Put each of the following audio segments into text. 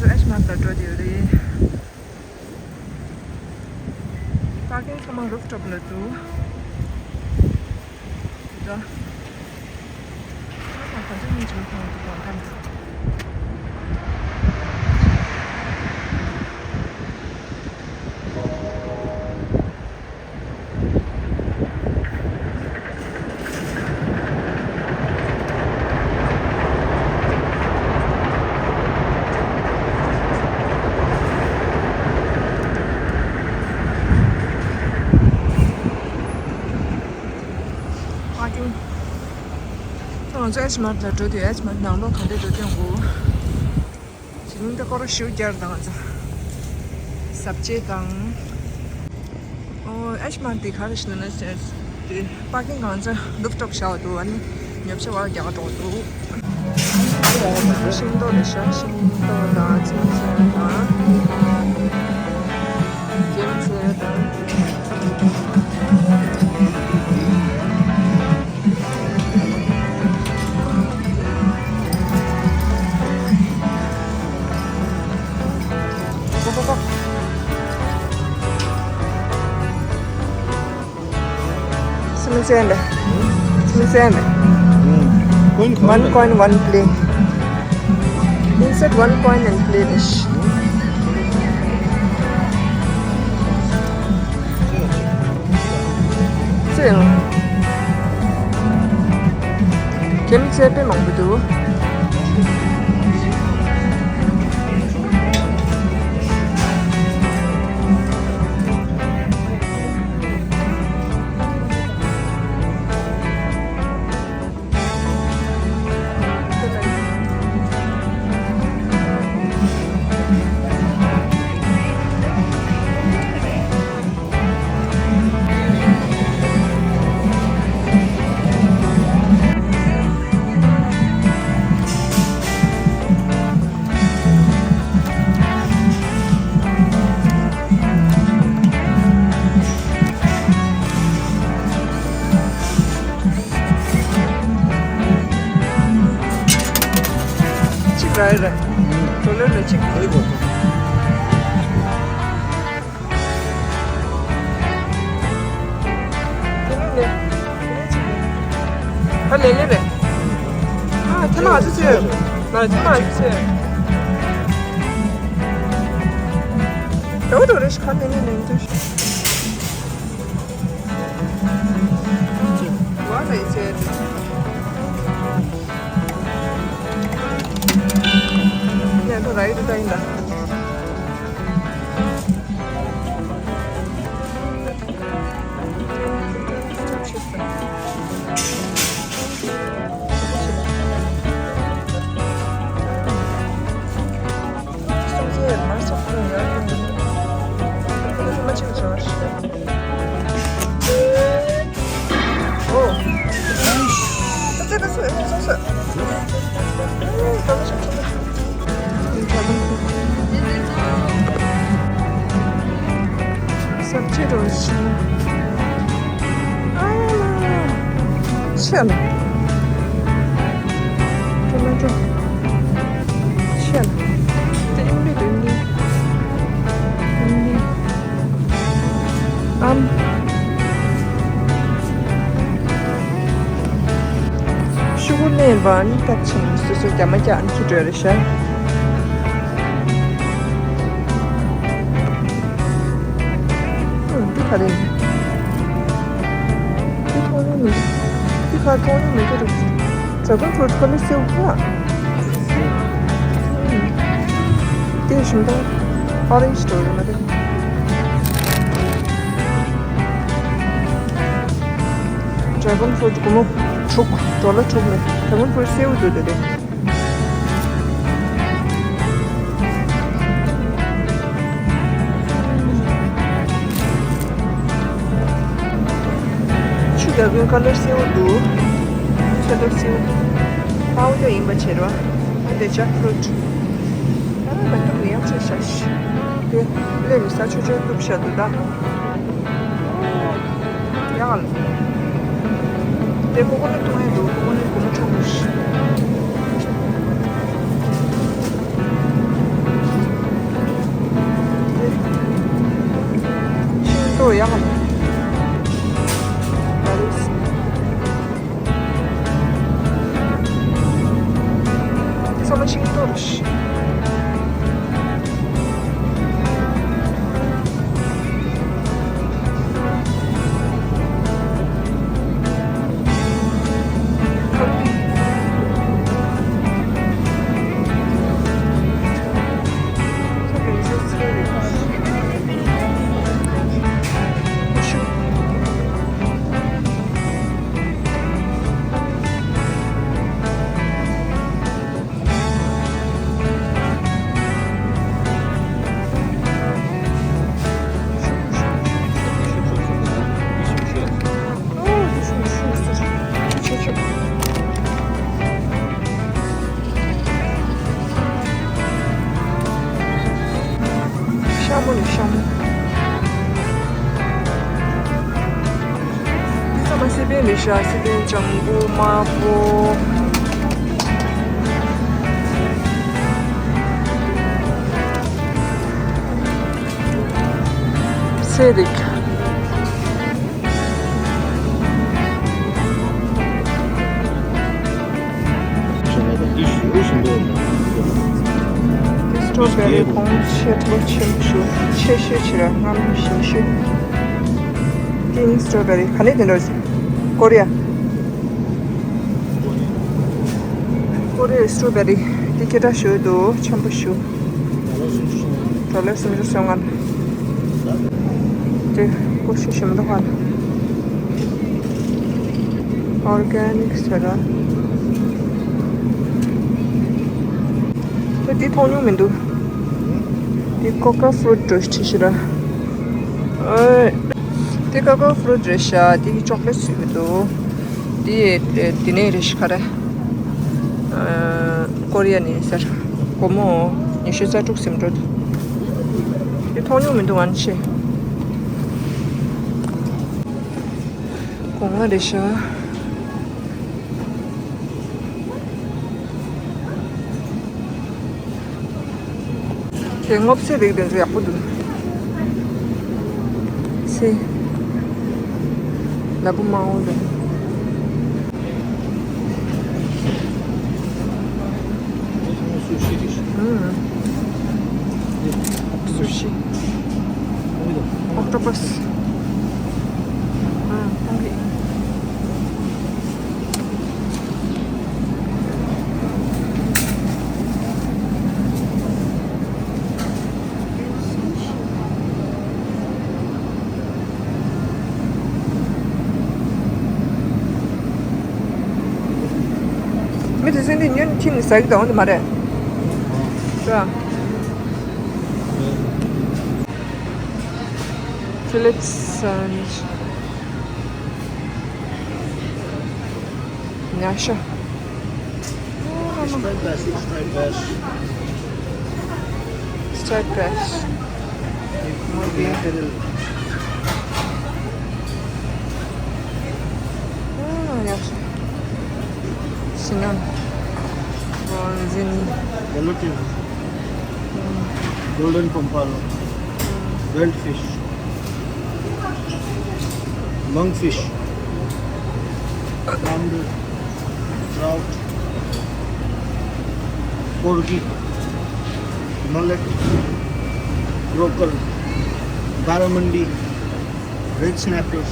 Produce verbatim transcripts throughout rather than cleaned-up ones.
ཨེ་ཤི་མར་ལ་འགྲོ་དེ་རེད། པར་ཀིང་ཚང་མ་རུབ་ཊོབ་ལ་འདུག་འདི་འདྲ། ང་དང་ག་འདྲ་མི་འཇུག་ཐང་དུ་གང་ཐང་། ཨ་ཅུང་། ང་ཚོ་ཨེ་ཤི་མར་ལ་འགྲོ་དུས་ཨེ་ཤི་མར་ནང་ལོགས་ག་འདྲ་འགྲོ་སྟོན་དགོས། ཇི་ལིང་དེ་སྐོར་ཞུ་རྒྱུ་རེད། ད་ང་ཚོ་ཟབ་ཆས་དང་། ཨོ་ཨེ་ཤི་མར་དེ་ག་རེ་ཞིག་ན་ན་ཟེར་དེ་པར་ཀིང་གང་ཚོ་རུབ་ཊོབ་བཞག་འདུག་ཨ་ནི་ཉོ་ཆ་བ་རྒྱག་འགྲོ་འདུག་ཤིང་ཏོག་རེད་ཤག་ཤིང་ཏོག་དང་ཚོད་ཚོད་དང་། སྐྱེམས་ཚོད་དང་། སུམ་ཅན་རེད། སུམ་ཅན་རེད། One coin, one play. Insert one coin and play this. ཅི་ཡང་། ཁྱེད་མི་ཚེ་དཔེ་མང་པོ་འདུག་གཅིག་ར་ར། ཌོ་ལར་ལ་གཅིག་ཨ་ལེ་ལེ་རེད། ཨ་ཐེ་མ་ཨ་ཙི་ཙི། ང་ཐེ་མ་ཨ་ཙི་ཙི། ཨོ་ཏོ་རེ་ཤི་ཁ་ནེ་ནེ་ནེ་ཏོ་ཤི། ཝ་ལེ་ཙེ། ནེ་ཏོ་རའི་ཏི་ཏ་ཡིན་ད། ཟབ་ཆོས་རོ་ཤི། ཨ་ཡ་ལ། ཆེ་ལ། ཏོ་མ་ཏོ། ཆེ་ལ། དེ་ཨིན་ལི་དེ་ཨིན་ལི། ཨིན་ལི། ཨམ། ཤུ་གུ་ནས་བ་ནི་ཏག་ཆེན་སོ་སོ་རྒྱ་མ་རྒྱ་ཨན་ཁི་འགྲོ་རེ་ཤ། འདི་ག་རེ། འདི་མཐོང་ཡོང་མི་འདུག་འདི་ག་མཐོང་ཡོང་མི་འདུག་རེད། ཛ་གོན་ཕུ་རུ་ཊི་ཁ་ལར་སེར་པོ་ཡ། དེ་བཞིན་དུ་ཨོ་རེན་ཇི་འདྲ་ཡོད་མ་རེད། ཌ་གོན་ཕུ་རུ་ཊི་སྒོར་མོ་དྲུག་ཌོ་ལར་དྲུག་ནས་ཌ་གོན་ཕུ་རུ་ཊི་སེར་པོ་འདུག་དེ་རེད། ཆུ་ཌ་གོན་ཁ་ལར་སེར་པོ་འདུག་ཁ་ལར་སེར་པོ་འདུག་པའུ་ཌར་ཡིན་པ་བྱེད་རོགས། ཨ་དེ་ཇེག་ཕུ་རུ་ཊི། ཨ་མ་གཏུབ་ནས་ཡང་ཆེ་ཤ་ཤི། དེ་ལས་མི་ས་ཆུ་ཆུ་གཏུབ་ཤ་འདུག་ད། ཡང་། དེ་ཀོ་ཀོ་ནཊ་མཐོང་ཡ་འདུག་ཀོ་ཀོ་ནཊ་ཀོ་ནཊ་ཆོག་གི་ཤི། ཤ་མོ་ནི་ཤ་མོ། འདི་ཚང་མ་སི་པན་རེད་ཤག་སི་པན། ལྗང་གུ། དམར་པོ། སེ་རིགས། སི་ཊོ་བེ་རི་གོང་ཆེ་ལོ་ཆེ་ཤོས། ཆེ་ཤོས་ཕྱིར་ར་རྔམ་ཞིམ་ཤོས། ཀིང་སི་ཊོ་བེ་རི། ག་ནས་དེ་འདྲ་ཟེར། ཀོ་རི་ཡ། ཀོ་རི་ཡའི་སི་ཊོ་བེ་རི་དེ་སྐད་གྲགས་ཤོས་འདུག་ཆེན་པོ་ཞུ། ཌོ་ལར་སུམ་ཅུ་སོ་ལྔ། དེ་ཀོ་ཤི་ཞིམ་འདུག་ཧ། ཨོར་གེ་ནིག་ཟེར་ར། དེ་འདི་མཐོང་མྱོང་མི་འདུག་འདི་ཀོ་ཀ་ཕུ་རུ་ཊི་འདྲ་ཞིག་ཤི་ར། ཨེ། དེ་ཀོ་ཀ་ཕུ་རུ་ཊི་རེད་ཤག་དེ་ཅོག་ལེ་ཊི་ཟེར་གྱི་འདུག་འདི་འདི་ནས་རེད་ཤག་ག་རེ། ཨ། ཀོ་རི་ཡ་ནས་ཟེར། སྒོར་མོ་ཉི་ཤུ་རྩ་དྲུག་ཟིན་འགྲོ་འདུག་འདི་མཐོང་མྱོང་མི་འདུག་ཨ་ནི་ཆེ། སྒོ་ང་རེད་ཤག་དེ་སྔོ་ཚལ་རིགས་དེ་ཚོ་ཡག་པོ་འདུག་ཚལ། ལ་ཕུག་མ་འོ་རེད། སུ་ཤི་རེད། ཨུམ། སུ་ཤི། ཨོག་ཊོ་པས། ཨུམ། ཁོང་གིས། མི་དེ་ཚོ་འདི་ཉོན་ཁྱིམ་ནས་ཟ་གི་འདུག་འོ་འདི་མ་རེད། ར། Philips and ཉ་ཤ། Striped bass, striped bass. Striped bass. Mackerel. ཨ། ཉ་ཤ། Sainon. Bronzini. Yellowtail. Golden pompano. Belt fish. Monkfish. Flounder. Trout. Porgy. Mullet. Croaker. Barramundi. Red snapper.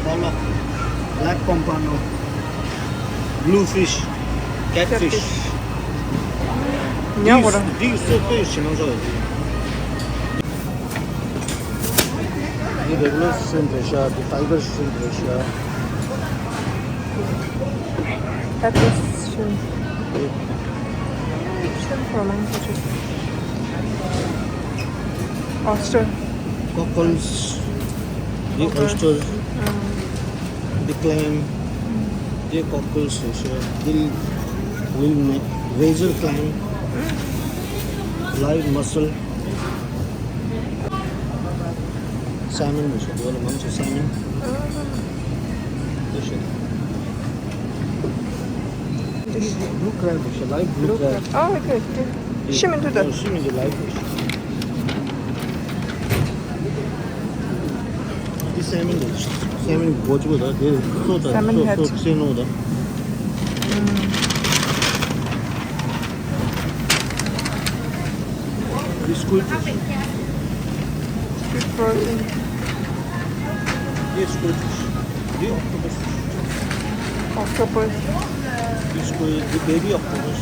Pollock. Black pompano. Bluefish. Catfish. Catfish. ཉ་འདི་འདི་སོ་སོའི་ཞིམ་མ་ཚོ། འདི་regular shrimp རེད་ཤག་འདི་fiber shrimp རེད་ཤག That is shrimp. Shrimp for monkfish. Oyster. Cockles. The oyster. The clam. The cockles. The whale neck. Razor clam. Live mussel. Salmon. Salmon. Blue crab. Live blue crab. Oh, okay, okay. ཤི་མི་འདུག་ད། ཤི་མི་འདུག live. འདི་salmon་རེད། Salmon་གོ་ཆོད་ད། དེ་སོ་ད། Salmon head. སོ་སོ་ནོ་ད། འདི་squid་རེད། Squid frozen. འདི་squid། འདི་octopus། Octopus. འདི་squid། འདི་baby octopus།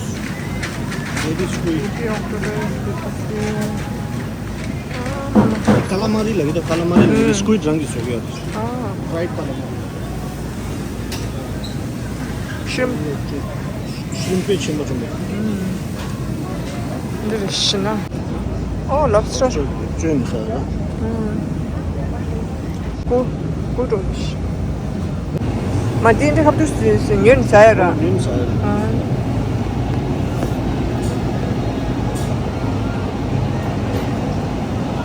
Baby squid. Baby octopus. Calamari ལབ་ཀྱི་འདུག Calamari་ལབ་ཀྱི་འདུག squid་རང་གི་བཟོ་གི་ཡོད། Fried calamari. Shrimp. Shrimp་དཔེ་ཆེན་པོ་ཆེན་པོ། འདི་རེད་ཤི་ན། ཨོ་lobster. བཅོས་མི་ཟ་ཡ། ཀུ་ཀུ་འགྲོ་ཤི། མ་འདི་འདྲ་ཁབ་ཏུ་སུ་སུ་ཉོན་ཟ་ཡ་ར། ཉོན་ཟ་ཡ་ར། ཨ། Squid frozen.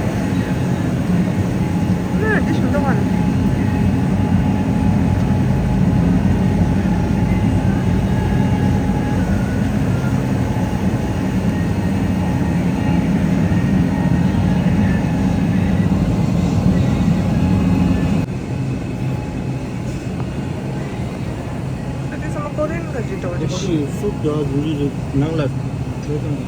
ཨ། འདི་ཞིམ་མདོག་ཁ་ནི། ད་དེ་ཚང་མ་ཀོ་རི་ཡན་ག་ཅིག་འདྲ་བ་ཅིག་ཤི་སུབ་ཀྱང་ཡུ་རི་རེད། ནང་ལ་བྲོས་དང་།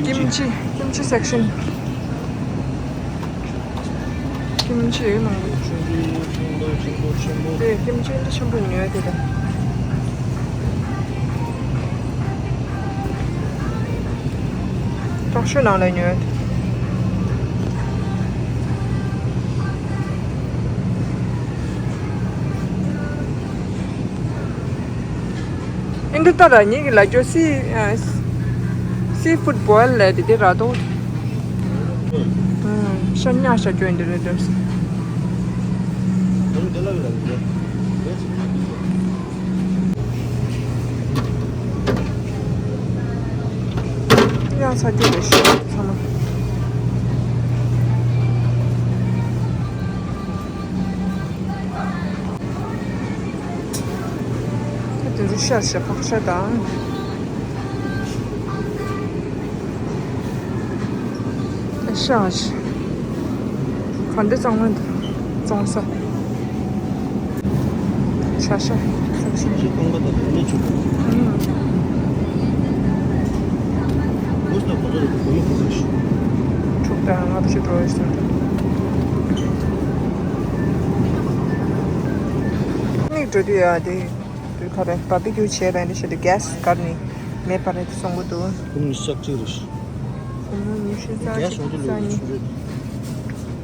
ཀིམ་ཅི། ཀིམ་ཅི་སེག་ཤན། ཀིམ་ཅི་ཡོད་མང་པོ། ཆུང་ཆུང་ཆུང་པོ་ཆེན་པོ་ཆེན་པོ། དེ་ཀིམ་ཅི་འདྲ་ཆེན་པོ་ཉོས་དེ་དང་། ཏོག་ཤོས་ནང་ལ་ཉོས། ཨིན་དུ་ཏ་ར་ཉིད་ཀྱི་ལ་ཀྱོ་སི། སི་ཕུད་བོལ་ལས་དེ་དེ་ར་དོ། ཤ་ཉག་ཤ་ཀྱོ་ཨིན་དུ་རེ་དོ། ཡང་ས་རྒྱུ་རེ་ཤ་ཚང་མ། དེ་ཚོ་ཤ་ཤ་ཕག་ཤ་དང་། ཤ་ཤ་ག་འདྲ་གཙང་མ་འདུག་གཙང་ས། ཤ་ཤ་ཤ་ཤ། ཤ་སྟོང་པ་དང་ནི་ཆུ། ཨུམ། ལོ་ས་གོ་ཚོར་གོ་མི་གོ་ས་ཤི། ཕྲུག་དང་ལྔ་བཅུ་འགྲོ་བའི་སོང་། ནི་འགྲོ་དུས་ཡ་དེ། དུས་ཁ་རེ་བ་བི་ཀྱུ་བྱས་པ་འདི་ཞིག་ཏུ་གེ་སི་བཀར་ནས་མེད་པ་རེད་གསུང་གི་འདུག་ཁོང་ཉི་ཤུ་རྩ་གཅིག་རེད་ཤག་ཁོང་ཉི་ཤུ་རྩ་གཅིག་རྩ་གཉིས།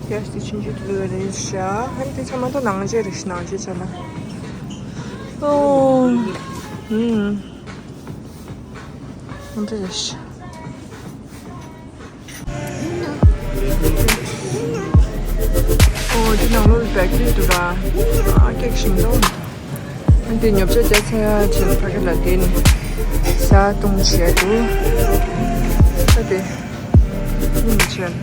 གེ་སི་དེ་ཕྱིན་ཆད་དུ་ལོས་རེད་ཤག་ཨ་ནི་དེ་ཚང་མ་ད་ནང་ཆེན་རེད་ཤག་ནང་ཆེན་ཆ་ལ། ཨོ། ཧུམ། ཨ་འདྲ་རེད་ཤག་ཨོ། འདི་ནང་ལོགས་ལ་བེག་རི་འདུག་ག་ཨ། ཀེག་ཞིམ་མདོག་འདི་ཉོ་ཆ་རྒྱག་ཚར་ཡ་ཆེད་ཕ་གི་ལ་བསྡད་ནས་ཟ་བཏུང་བྱས་འདུག་ད་དེ་སྙིང་རྗེ།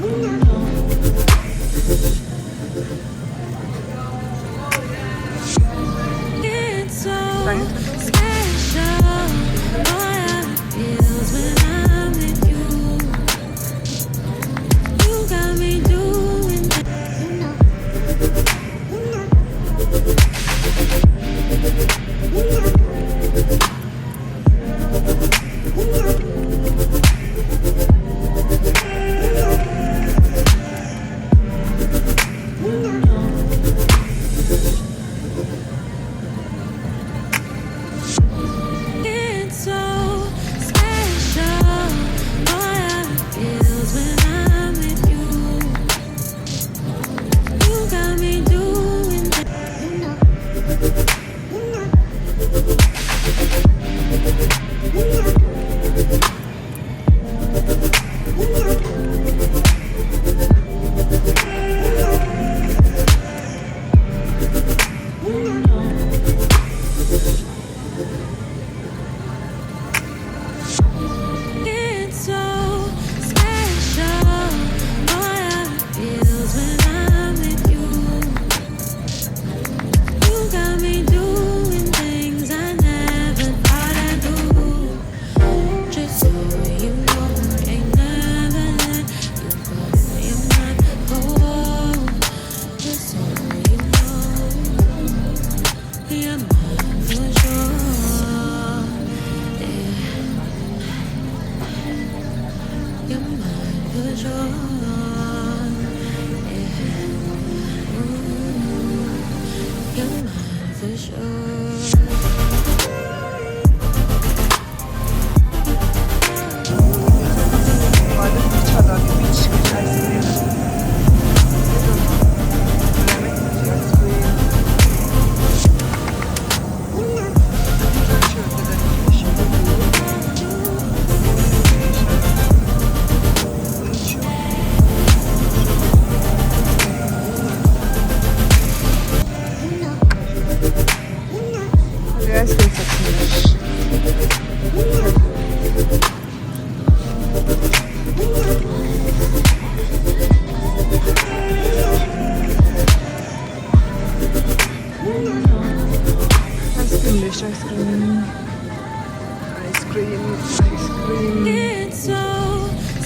Cream, ice cream. It's so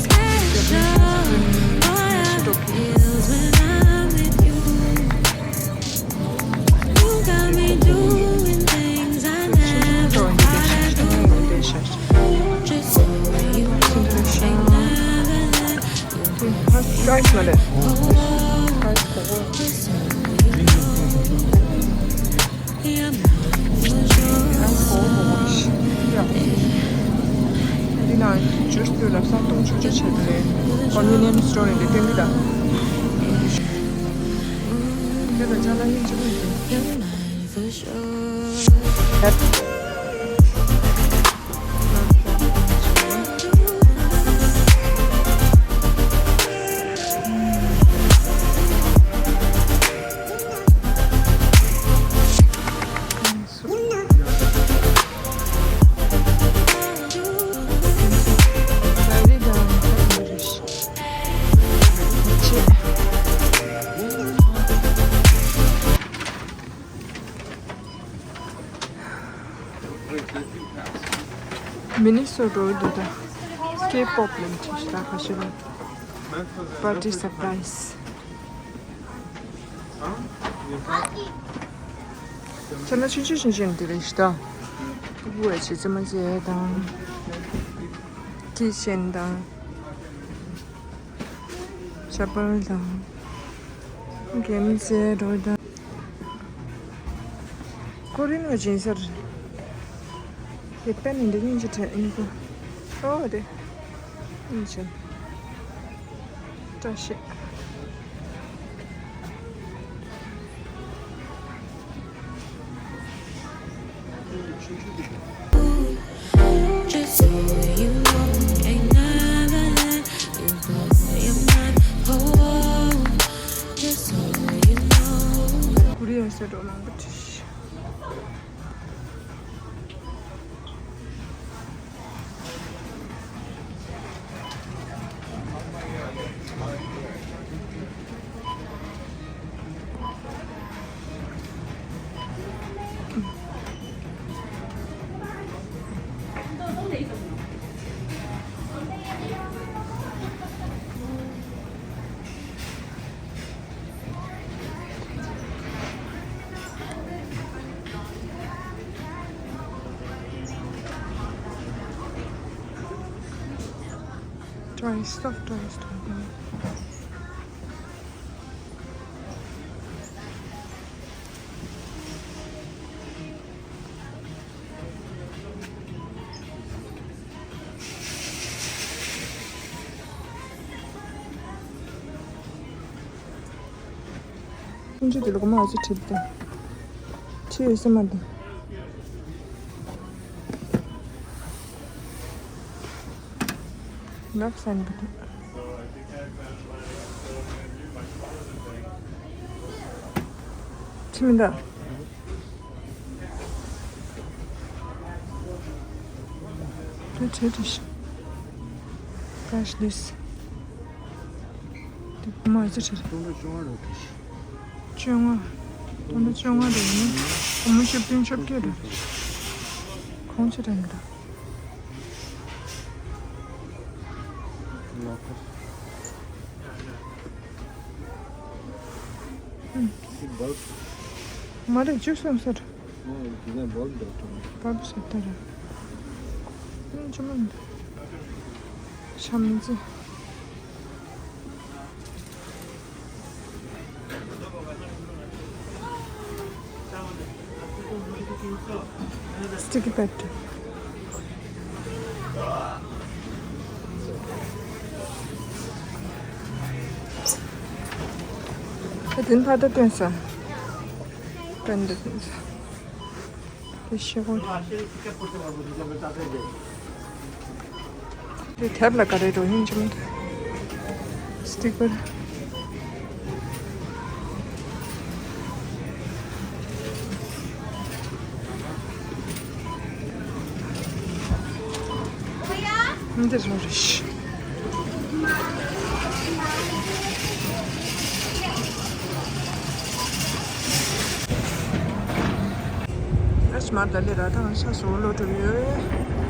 special. All I feel when I'm with you. You got me doing things I never thought I'd do. Just so you know, ain't never let you go. Guys, my love. Guys, for what? འདི་ན་ཇུས་དུས་ལ་ས་སྟོང་ཆུང་ཆུང་བྱས་ཏེ་རེད། Convenience store ཡིན་དེ་སྟེང་གི་ད། དེ་ལ་ཅ་ལག་ཡིན་ཅི་མིན་དེ། མི་ནི་སོ་ཊ་འདི་ད་ཀེ་པོབ་ལེན་ཆེ་ཤི་ད་ཁ་ཤི་ར། Birthday surprise. ཁྱེད་ན་ཆུང་ཆུང་ཆུང་ཆུང་འདི་རེད་ཤི་ད། ཕྲུ་གུ་བས་བྱེད་ཙེ་མ་བྱེད་དང་། ཀི་ཆེན་དང་། ཤ་པར་དང་། གན་ཟེར་རོ་དང་། ཀོ་རིན་བ་སྦྱིན་སར། དེ་པན་འདི་སྙིང་རྗེ་དྲན་ཨིན་གོ། ཨོ་དེ། སྙིང་རྗེ། བཀྲ་ཤིས། Just so you know, can't never let you go. You're my whole, just so you know. ཀོ་རི་ཡ་སེ་འགྲོ་མང་པོ་བྲིས། Dry stuff, dry stuff. ཁྱིམ་ཆུ་དེ་ལོག་མ་ཨ་ཅེ་ཁྲིད་དང་། ཁྲིད་ཡོད་སེ་མ་དང་། ལབ་སན་གི་དང་། ཁྲིད་མི་འདུག་དེ་བྱས་ཏེ་ཤི། Cash this. དེ་མ་ཟེར་ཆེ། སྟོང་ཕྲག་བཅོ་ལྔ་རེད་དེ་ཤི། བཅོ་ལྔ། སྟོང་ཕྲག་བཅོ་ལྔ་རེད་ནི། སྒོར་མོ་བཅུ་བདུན་བཅོ་བརྒྱད་རེད། གོང་ཆེ་དྲན་གི་ར། ལོ་ཁོ། ཨུམ། ཤི་བལ། མ་རེད་བཅུ་གསུམ་ཟེར། ཨོ་དེ་ནས་བལ་འདྲ་ཐོན། བལ་ཟེར་ད་ར། ཨུམ་ཅི་མ་འདུག་ཤམ་ཛི། Sticky pad. ད་དེ་ཕར་ད་སྟོན་ས། སྟོན་ད་སྟོན་ས། དེ་ཤེས་གོ། དེ་ཐེབས་ལ་ག་རེ་འགྲོ་ཡིན་ཅི་མི་འདུག་སི་ཊི་ཀར། འདི་རང་རེད། ཨ་ཞི་མ་ད་ལེ་ར་ཐང་ཤ་སོ་ལོ་གྲུབ་ཡོད།